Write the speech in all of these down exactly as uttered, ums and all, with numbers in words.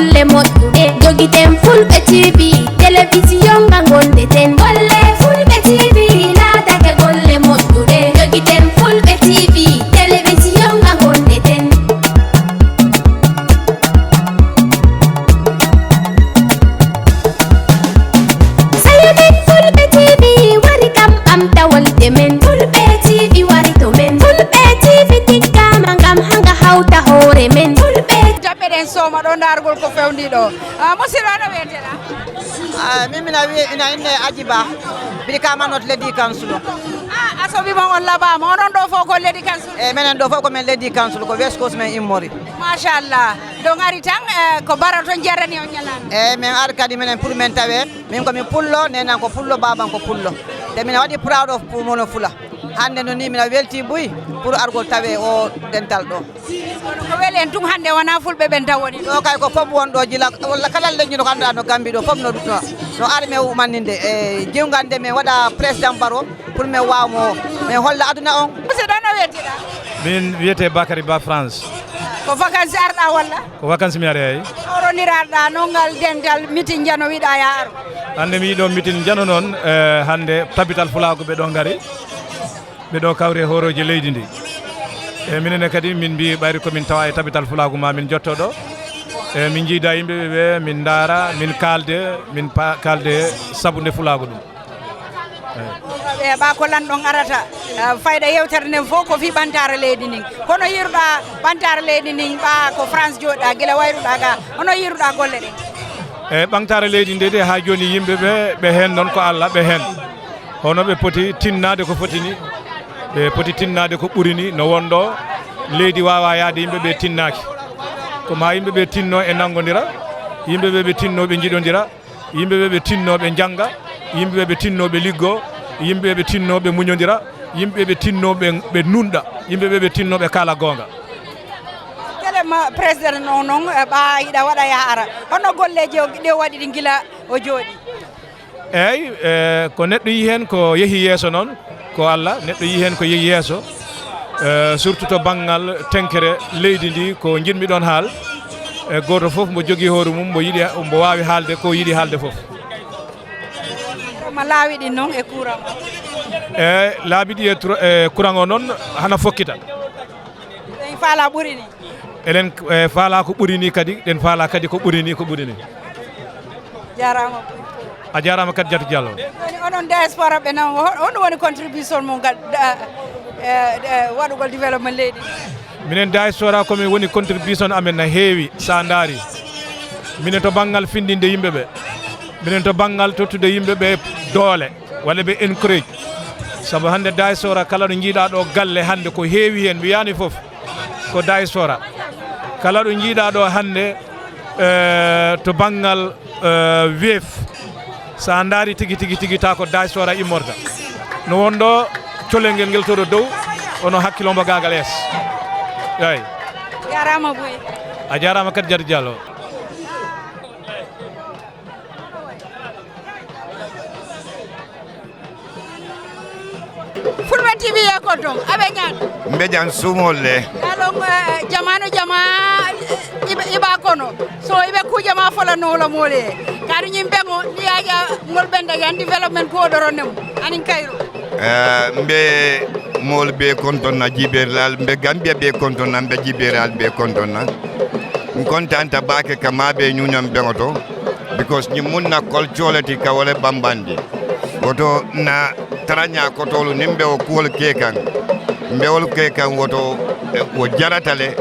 Golle moƴƴuɗe jogiten Fulɓe T V, telewisiyon nga ngonɗen. Golle Fulɓe T V laatake golle moƴƴuɗe jogiten Fulɓe T V, telewisiyon nga ngonɗen. Sayo men Fulɓe T V wari kam ɓamta wolde men. Fulɓe T V wari to men. Fulɓe T V tiggama ngam hanga hawta hoore men. Fulɓe Jaɓɓeɗen sooma ɗo ndaargol ko fewndi ɗo. Ah, musidɗo, no weeteɗa? Ah, min mina wiye ina inne Aji Ba, Birkama North Lady Council. Ah, a soɓima on laɓama, onon ɗo fof ko Lady Council? E menen ɗo fof ko men Lady Council, ko West Coast men immori. Machallah. Donc ari tan, eh, ko Baro toon jarani on ñalande? E men ar kadi minen pour men tawe, min ko min pullo, nenan ko pullo, baban ko pullo. Te mina waɗi proud of pour mono fula. Hannde no ni mina welti buy pour argol tawe o dental ɗo. Kono ko weli en tun hannde wona fulɓe ɓen tan woni ɗo. Ɗo kay ko fof won ɗo jila, walla kala leñol ko annduɗa no Gambi ɗo fof no, no, no ari men umanninde e jiwgande men waɗa président Baro pour men waw mo, men holla aduna on. Musidɗo, no wiyetiɗa? Min wiyete Bakary Ba France. Ko vacances arɗa walla? Ko vacances mi ari, eyi. Horoniraɗa non ngal dental mitin jano wiɗa ya aro? Hannde mi yiɗo mitin jano noon, eh, hannde tabital fulaagu ɓe ɗo ngari. Ɓe ɗo kawri e hoorooji leydi ndi. E minen ne kadi min mbi ɓayri ko min tawa e tabital fulaagu ma min jotto ɗo. E min njiida yimɓe ɓe, ɓe min ndaara, min kaalde, min pa-, kaalde sabu nde fulaagu ɗum. Eyi. Ɓe ɓa ko lanɗon arata, eh, fayda yewtere nden fof ko fii ɓantaare leydi ndin. Kono yiruɗa ɓantaare leydi ndin ɓa ko France jooɗiɗa, gila wayruɗa ga, hono yiruɗa golle ɗen? E ɓantaare leydi nde de haa jooni yimɓe ɓe, ɓe heen noon ko Allah ɓe heen. Hono ɓe poti tinnaade ko foti ni, ɓe poti tinnaade ko ɓuri ni, no wonɗo leydi waawa yahde yimɓe ɓe tinnaaki. Ko ma yimɓe ɓe tinno e nanngodira, yimɓe ɓe ɓe tinno ɓe njiɗondira, yimɓe ɓe ɓe tinno ɓe njannga, yimɓe ɓe ɓe tinno ɓe liggo, yimɓe ɓe ɓe tinno ɓe muñondira, yimɓe ɓe tinno ɓe, ɓe nunɗa, yimɓe ɓe ɓe tinno ɓe kaala goonga. Kele ma président o noon, eh, ɓa iɗa waɗa ya ara. Hono golleeji o ɗi o waɗi ɗi gila o jooɗi? Eeyi, eh, ko neɗɗo yi heen ko yehi yeeso noon, ko Allah, neɗɗo yi heen ko yehi yeeso, eh, surtout to banngal tenkere leydi ndi, ko njiɗmi ɗoon haal, e gooto fof mbo jogii hoore mum, mbo yiɗi, mbo waawi haalde ko yiɗi haalde fof. Ma laawi ɗin noon e courant o? E laabi ɗi e tro-, e courant o noon hana fokkita. Ɗen faala ɓuri ni? Eɗen, eh, faala ko ɓuri ni kadi, ɗen faala kadi ko ɓuri ni, ko ɓuri ni. Jarama. A jarama kadi Jatu Diallo. Woni onon diaspora ɓe noon, ho-, honɗum woni contribution mon gal-, da-, eh, eh, waɗugol développement leydi? Minen diaspora komin woni contribution amen na heewi sa ndaari. Minen to banngal findinde yimɓe ɓe. Minen to banngal tottude yimɓe ɓe doole. Walla ɓe encourage. Sabu hannde diaspora kala ɗo njiiɗa ɗo galle hannde ko heewi heen, mi wiyani fof ko diaspora. Kala ɗo njiiɗa ɗo hannde, eh, to banngal, eh, weef, sa ndaari tigi, tigi, tigi, ta ko diaspora immorta. No wonɗo colel ngel, ngel to ɗo dow, ono hakkilo mbo gaagal es. Eyi. Jarama boy. A jarama kadi Jatu Diallo. Fulɓe T V e kon ton, aɓe ñaata? Mbejan suumol le. Alon, eh, jamaanu jama, eh, iɓe, iɓa kono. So iɓe kujama fola nola mole. Kadu ñim ɓe ngo, ni aja ngol ɓenda yan development ko ɗoro nem. Anin Cairo. Eh, mbe mol be kontonna jiberal, mbe Gambia be kontonna, mbe jiberal be kontonna. N kontanta baake ka ma be ñuñam ɓeŋoto. Because ñiŋ muŋ na culture le ti ka wo le bambandi. Woto na tara ñaa kotolu niŋ mbe wo kuwolu ke kaŋ, mbe wolu ke kaŋ woto, eh, wo jarata le.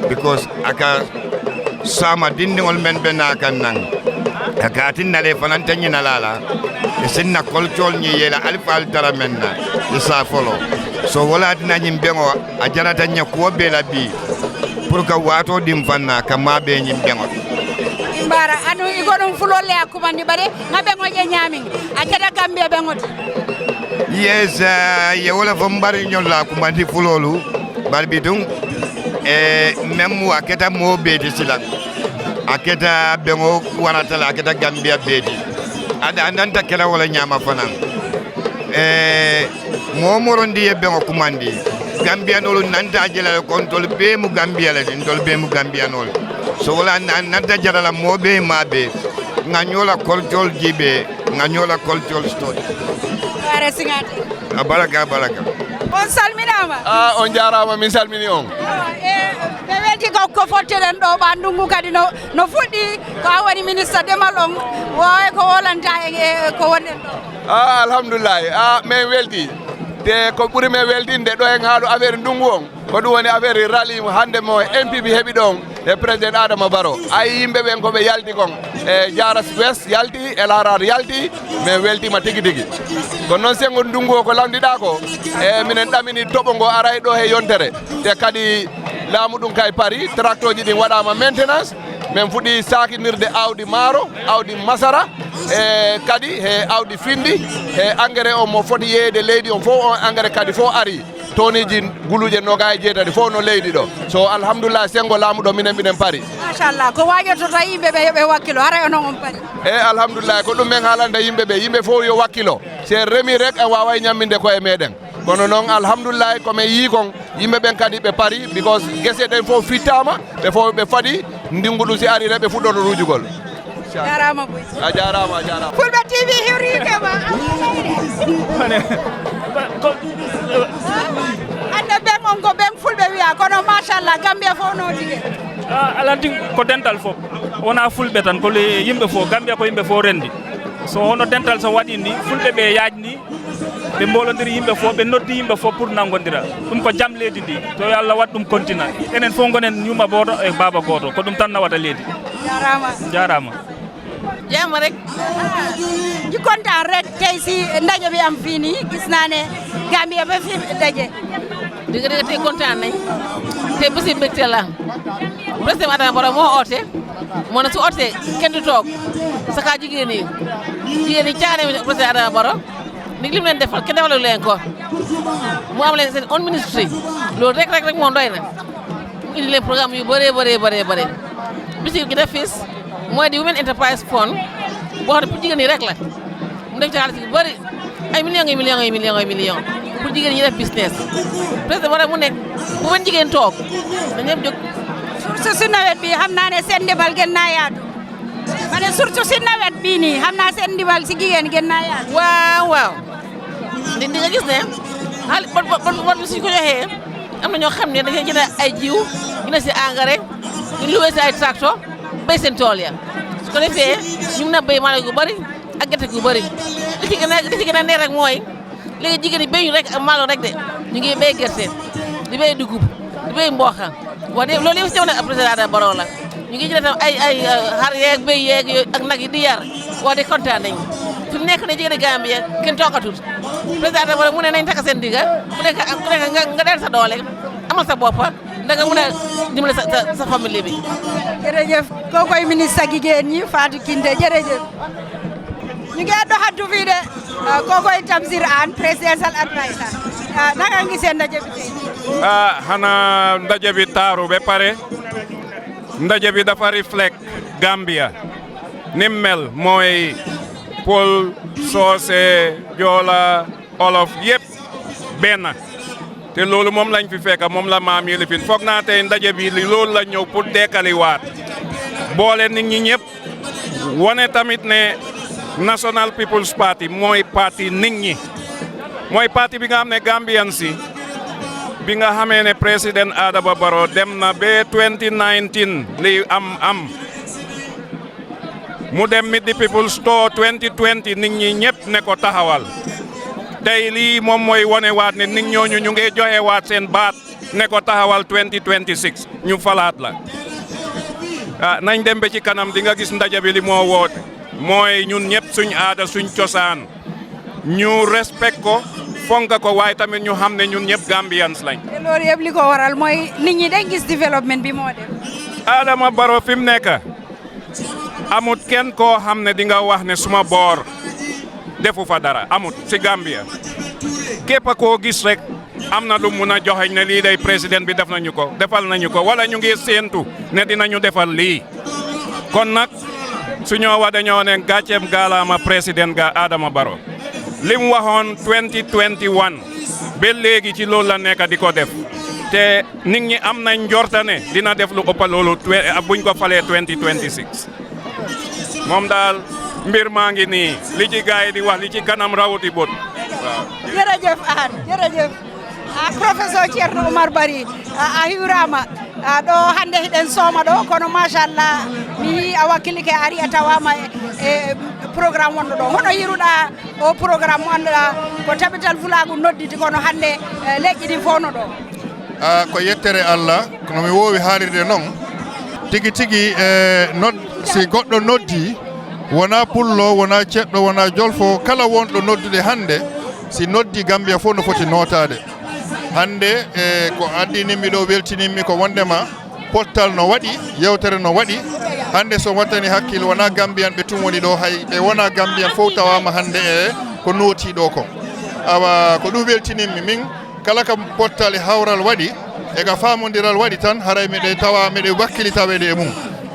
Because a ka saama dindiŋolu meŋ be naa kaŋ naŋ, a ka a tinna le i fanaŋ te ñina la a la. I si na culture ñiŋ ye la alifaalu tara meŋ na i saa foloo. So wo le ye a tinna ñiŋ beŋo a jarata ñe kuwo bee la bii. Pour ka waatoo diŋ faŋ na ka maa bee ñiŋ beŋo. Mbara anu i ko ɗum fulol le a kumandi bari ŋa beŋo je ñaamin a keta Gambia beŋo ti. Yes, eh, ye wo le fo mbari ñol la kumandi fuloolu bari bituŋ, eh, meŋ mu a keta moo bee ti silaŋ a keta beŋo warata la a keta Gambia bee ti. A da andanta kela wo le ñaama fanaŋ. Eh, moo morondi ye beŋo kumandi. Gambiyanoolu nanta a je la le ko ntolu bee mu Gambiya le ti, ntolu bee mu Gambiyanoolu. So wala na nadda jarala moɓe maɓe, nga ñola koltol jiɓe, nga ñola koltol stoy. Ware singati. A baraka, a baraka. On salminama. Ah, on jarama, min salmini on. Ah, e, ɓe welti ko, ko fottiɗen ɗo ɓa ndungu kadi no, no fuɗɗi ko a woni ministre demal on, wowe ko wolanta en e ko wonɗen ɗo. Ah, alhamdulillahi. Ah, min welti. Te ko ɓuri min weltinde ɗo en haɗo affaire ndungu on. Ko ɗum woni affaire rali mo hannde mo M P P heɓi ɗon e président Adama Barrow. Ayi yimɓe ɓen ko ɓe yalti kon. E Jara West yalti, El Harar yalti, min weltima tigi tigi. Ko noon sengo ndungu o ko landiɗa ko, e minen ɗamini toɓo ngo aray ɗo he yontere. Te kadi laamu ɗum kay pari, tractoji ɗin waɗama maintenance, min fuɗi sakinirde awdi maaro, awdi masara, e kadi he awdi findi, he engrais on mo foti yeeyde leydi on fof, on engrais kadi fof ari. Toniji guluuje noga e jeetati fof no leydi ɗo. So alhamdulillah, sengo laamu ɗo minen mbiɗen pari. Machallah, ko wajototo yimɓe ɓe yo ɓe wakkilo, haray onon on pari. E alhamdulillah, ko ɗum min haalanta yimɓe ɓe, yimɓe fof yo wakkilo. Se remi rek a waway ñamminde koye meɗen. Kono noon alhamdulillah, ko min yii kon, yimɓe ɓen kadi ɓe pari, because gese ɗen fof fittama, ɓe fof ɓe fadi, ndingu ɗum si ari rek ɓe fuɗɗoto rujugol. Jarama boy. A jarama, a jarama. Fulɓe T V hiwrike ma. Hande ɓen on ko ɓen fulɓe wiya, kono machallah, Gambia fof no dige. Ah, alanti ko dental fof. Wona fulɓe tan, ko le yimɓe fof. Gambia ko yimɓe fof rendi. So hono dental so waɗi ni, fulɓe ɓe yaaj ni, ɓe mbolodiri yimɓe fof, ɓe noddi yimɓe fof pour nangodira. Ɗum ko jam leydi ndi. To yo Allah waɗ ɗum kontina. Enen fof gonen ñuma booto e baaba gooto. Ko ɗum tan nawata leydi. Jarama. Jarama. Jam rek. Di kontaan rek tey si ndaje bi am fii nii, gis naa ne Gambia ba fi daje. Dëgg dëgg tey kontaan nañ. Tey bési mbégte la. Président Adama Barrow moo oote. Moo ne su ootee kenn du toog. Saka jigéen yi. Jigéen yi caane président Adama Barrow. Ni lim leen defal, kenn defalu leen ko. Mu am leen seen own ministry. Loolu rek, rek, rek moo doy na. Mu indi leen programme yu bëree, bëree, bëree, bëree. Bi ci gën a fis mooy di Women Enterprise Fund, boo xam ne pour jigéen ñi rek la. Mu def ci xaalis yu bëri, ay millions, ay millions, ay millions, ay millions. Pour jigéen ñi def business. Président war a mu nekk, bu benn jigéen toog, na ñëpp jóg. Surtout si nawet bi, xam naa ne seen ndimbal gën naa yaatu. Ma ne surtout si nawet bii nii, xam naa seen ndimbal si jigéen gën naa yaatu. Waaw, waaw. Di, di nga gis ne, xaalis, bor, bor, bor, bor bi suñ ko joxee, am na ñoo xam ne dañuy jënd ay jiw, jënd si engrais, ñu luwee si ay tracteur, béy seen tool ya. Su ko defee, ñu mën a béy maalo gu bari ak gerte gu bari. Li ci gën a, li ci gën a neex rek mooy, léegi jigéen ñi béyuñ rek ak maalo rek de, ñu ngi béy gerte, di béy dugub, di béy mboq. Wax dëgg loolu yëpp si jamono président Adama Barrow la. Ñu ngi jëlee tam ay, ay, euh, xar yeeg, béy yeeg yooyu ak nag yi di yar. Wax dëgg kontaan nañu. Fi mu nekk ne jigéen Gambia kenn toogatul. Président Adama Barrow mu ne nañ takk seen digga, ku nekk, ku nekk nga, nga daan sa doole, amal sa bopp, da nga mun a dimbale sa, sa, sa famille bi. Jërëjëf. Kookoy ministre jigéen ñi, Fatou Kinte, jërëjëf. Ñu ngi Addo Haddu fii de, ah, kookoy Tamsir Ann, presidential advisor. Ah, naka nga gisee ndaje bi tey? Ah, xanaa ndaje bi taaru ba pare. Ndaje bi dafa reflect Gambia. Ni mu mel mooy Pël, Soose, Joola, Olof, yépp benn. Te loolu moom lañ fi fekk, moom la maam yi lifin. Foog naa tey ndaje bi li loolu la ñëw pour dekkaliwaat. Boole nit ñi ñépp. Wane tamit ne National People's Party mooy parti nit ñi. Mooy parti bi nga xam ne Gambian si, bi nga xamee ne président Adama Barrow dem na ba twenty nineteen li am am. Mu dem Meet the People's Tour twenty twenty, nit ñi ñépp ne ko taxawal. Tey lii moom mooy wonewaat ne nit ñooñu ñu ngi joxewaat seen baat ne ko taxawal twenty twenty-six, ñu falaat la. Ah, nañ dem ba ci kanam, di nga gis ndaje bi li moo woote. Mooy ñun ñépp suñ aada, suñ cosaan, ñu respect ko, fonk ko, waaye tamit ñu xam ne ñun ñépp Gambians lañ. Te loolu yëpp li ko waral mooy nit ñi dañ gis développement bi moo def. Adama Barrow fi mu nekk, amut kenn koo xam ne di nga wax ne suma boor defu fa dara, amut si Gambia. Képp koo gis rek, am na lu mun a joxeñ ne lii day président bi def nañu ko, defal nañu ko, wala ñu ngi séentu ne dinañu defal lii. Kon nag, su ñoo wax dañoo ne gàcceem gaalaama président ga Adama Barrow. Li mu waxoon twenty twenty-one, ba léegi ci loolu la nekk di ko def. Te nit ñi am nañ njorta ne dina def lu ëpp loolu twe- buñ ko falee twenty twenty-six. Moom daal, mbir maa ngi nii, li ci gars yi di wax, li ci kanam rawuti bët. Waaw. Jërëjëf, aan jërëjëf. A professeur Ceerno Oumar Barry, a hiwraama. A ɗo hannde hiɗen sooma ɗo, kono machallah, mi yii a wakkilike, a ari a tawaama e e programme wonɗo ɗo. Hono yiruɗa o programme mo annduɗa ko tabital fulaagu nodditi, kono hannde e leƴƴi ɗin fof no ɗo? A, ko yettere Allah, kono mi woowi haalirde noon. Tigi tigi, e nod si goɗɗo noddi, wonaa pullo, wonaa ceɗɗo, wonaa jolfo, kala wonɗo noddude hannde, si noddi, Gambia fof no foti nootaade. Hannde e ko addininmi ɗo, weltininmi ko wonndema pottal no waɗi, yewtere no waɗi. Hannde so wattani hakkil, wonaa Gambiyanɓe tun woni ɗo, hay ɓe wonaa Gambiyan fof tawaama hannde e ko nootii ɗo ko. Awa ko ɗum weltininmi min. Kala ka pottal e hawral waɗi, e ka faamondiral waɗi tan, haray miɗe tawa miɗe wakkili taweede e mum.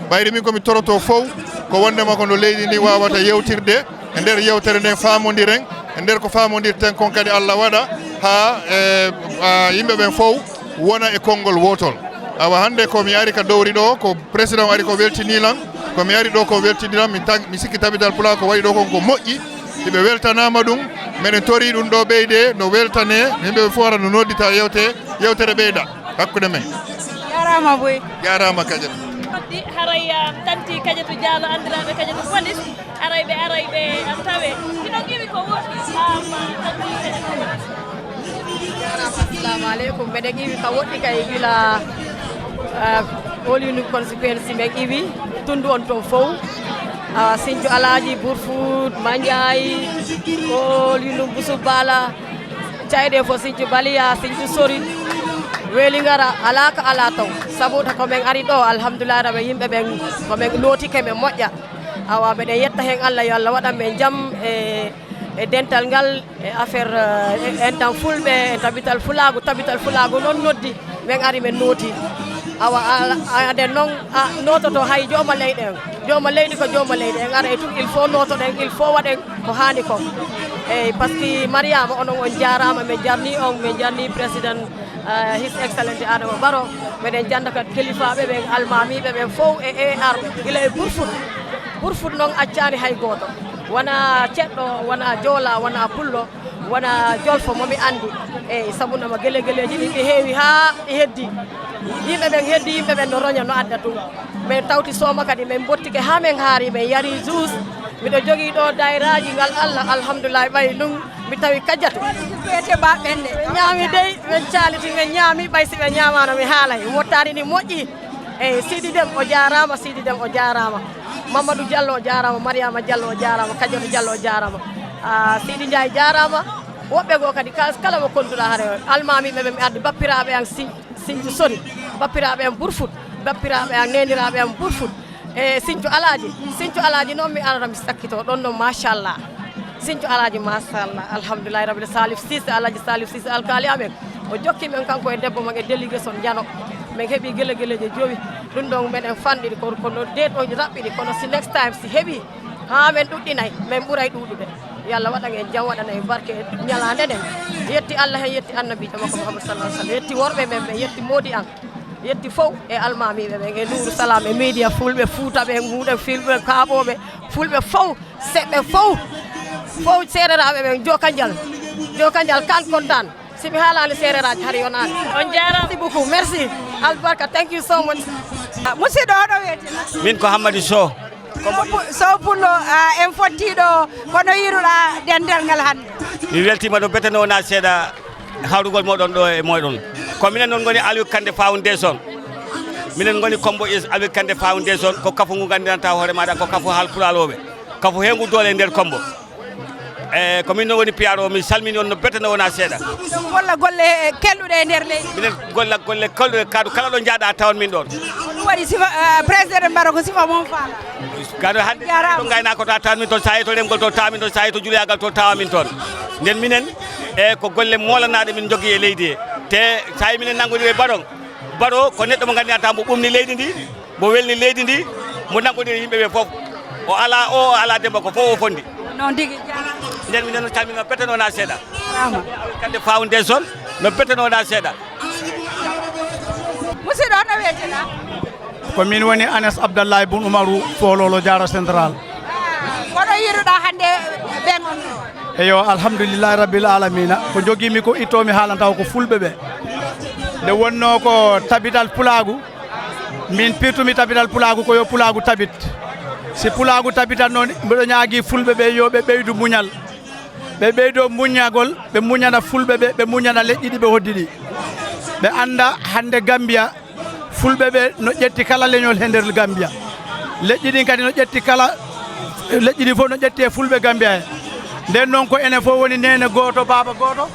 Ɓayri min ko mi toroto fow ko wonndema ko no leydi ndi waawata yewtirde e nder yewtere nden, faamondiren e nder ko faamondirten kon kadi, Allah waɗa haa e yimɓe ɓen fow wona e konngol wootol. Awa hannde ko mi ari ka dowri ɗo, ko président o ari ko weltinii lan, ko mi ari ɗo ko weltinii lan, mi tag- mi sikki tabital pulaar ko waɗi ɗo kon ko moƴƴi. Hiɓe weltanaama ɗum, meɗen torii ɗum ɗo ɓeyde no weltanee, yimɓe ɓe fof ara no noddita yewte yewtere ɓeyda hakkunde men. Jarama boy. Jarama Kadiata. Noddi haray tanti Kadiata Diallo anndiraaɓe Kadiata Police, aray ɓe aray ɓe tawe. Hino iwi ko woɗɗi. Jarama, assalamu aleykum. Meɗen iwi ka woɗɗi kay gila All Union Constituency men iwi tundu on ton fow. Awa Sincu Alaaji, Burfut, Manjaayi, All Union Busu Bala, cayɗe fof Sincu Baliya, Sincu Sori, Weeli Ngara, alaa ka alaa taw. Sabu ko men ari ɗo, alhamdulillahi rabbi, yimɓe ɓen ko men nootike men moƴƴa. Awa meɗen yetta heen Allah, yo Allah waɗan men jam e e dental ngal e affaire enɗan fulɓe e tabital fulaagu. Tabital fulaagu noon noddi, min ari min nooti. Awa aɗen noon a noototo hay jooma leyɗe en. Jooma leydi ko jooma leydi, en aray tun il faut nootoɗen, il faut waɗen ko haani kon. Eyi, par ce que Mariama, onon on jaaraama, min jarnii on, min jarnii président His Excellency Adama Barrow. Meɗen jannda kadi kelifaaɓe ɓen, almaamiiɓe ɓen fow e AR gila e Burfut. Burfut noon accaani hay gooto, wonaa ceɗɗo, wonaa joolaa, wonaa pullo, wonaa jolfo mo mi anndi. Eyi, sabu nama gele geleeji ɗin ɗi heewi haa ɗi heddii. Yimɓe ɓen heddii, yimɓe ɓen no roña no adda tun. Min tawti sooma kadi min mbottike haa min haari, min yari juus. Miɗo jogii ɗo dayraaji ngal Allah, alhamdulillahi, ɓay ɗum mi tawi Kajatu. Ɓe ñaami dey, ɓe caaliti, ɓe ñaami, ɓay si ɓe ñaamaano mi haalay. Mottaari ndi moƴƴi. Eyi, Sidi Dem o jaaraama, Sidi Dem o jaaraama. Mamadou Diallo o jaaraama, Mariama Diallo o jaaraama, Kajatu Diallo o jaaraama. Sidi Ndiaye jaaraama. Woɓɓe goo kadi kala mo konduɗaa hare, almaamiiɓe ɓe mi addi, bappiraaɓe an Sincu Sori, bappiraaɓe am Burfut, bappiraaɓe am, neeniraaɓe am Burfut, e Sincu Alaaji. Sincu Alaaji noon mi arata mi sakkitoo ɗoon noon, machallah. Sincu Alaaji, machallah, alhamdulillahi rabbil, Salif Sise, Alaaji Salif Sise, alkaali amen, o jokki men kanko e debbo makko e délégation Jano. Min heɓi gele geleeje jowi. Ɗum ɗoon meɗen fanɗiri ko kono deet o raɓɓiɗi, kono si next time si heɓi haa men ɗuɗɗinay, men ɓuray ɗuuɗude. Yo Allah waɗan en jam, waɗan en barke e ñalaande nden. Yetti Allah heen, yetti annabiijo makko Muhammad sallallahu alaihi wasallam, yetti worɓe men ɓe, yetti moodi an, yetti fow e almaamiiɓe ɓen e Nuuru Salaam e média fulɓe Fuuta ɓe, muuɗe filɓe kaaɓooɓe fulɓe fow, seɓɓe fow, fow seereraaɓe ɓen, jooka njal, jooka njal, kaan kontaan. Si mi haalaani seereraaji hari yonaani. On jaaraama. Merci beaucoup, merci. Albarka, thank you so much. Musiɗɗo, hoɗo wiyetee? Min ko Hammadi Sow. Sow Pullo, en fottii ɗo, kono yiruɗaa dental ngal hannde? Mi weltiima ɗo bete no wonaa seeɗa hawrugol mooɗon ɗo e mooɗon. Ko minen noon ngoni Aliou Kande Foundation. Minen ngoni Kombo is Aliou Kande Foundation, ko kafu ngu nganndiranta hoore maaɗa ko kafu haalpulaalooɓe. Kafu heengu doole e nder Kombo. E ko min no woni P R O, mi salmini on no bete no wonaa seeɗa. Golla golle kelɗuɗe e nder leydi. Minen golla golle kelɗuɗe kaadu kala ɗo njaaɗa a tawan min ɗoon. Ɗum waɗi sifa président Barrow ko sifa mon faala. Kaadu hannde to ngaynaako to a tawan min toon, so a yehi to ɗemgol to tawa min toon, so a yehi to juloyaagal to tawa min toon. Nden minen e ko golle moolanaaɗe min njogii e leydi he. Te so a yii minen nanngodiri e Barrow, Barrow ko neɗɗo mo nganndiranta mbo ɓumni leydi ndi, mbo welni leydi ndi, mbo nanngodiri yimɓe ɓe fof. O alaa o, o alaa Demmba, ko fof o fonndi. Noon tigi. Nden minen no calmina bete no wonaa seeɗa. Jarama. Kande Foundation no bete no wonaa seeɗa. Musidɗo, no wiyete-ɗaa? Ko min woni Anas Abdallahi Bun Umaru, Foololo, Jaara Central. Kono yiɗuɗaa hannde ɓen on? Eyo, alhamdulillahi rabbil alamina. Ko jogiimi ko ittoomi haalanta o ko fulɓe ɓe. Nde wonnoo ko tabital pulaagu, min pirtumi tabital pulaagu ko yo pulaagu tabit. Si pulaagu tabitat noon, mbiɗo ñaagii fulɓe ɓe yo ɓe ɓeydu muñal. Ɓe ɓeydo muññagol, ɓe muñana fulɓe ɓe, ɓe muñana leƴƴi ɗi ɓe hoddi ɗi. Ɓe annda hannde Gambia, fulɓe ɓe no ƴetti kala leñol he nder Gambia. Leƴƴi ɗin kadi no ƴetti kala, leƴƴi ɗin fof no ƴetti e fulɓe Gambia he. Nden noon ko enen fof woni neene gooto, baaba gooto.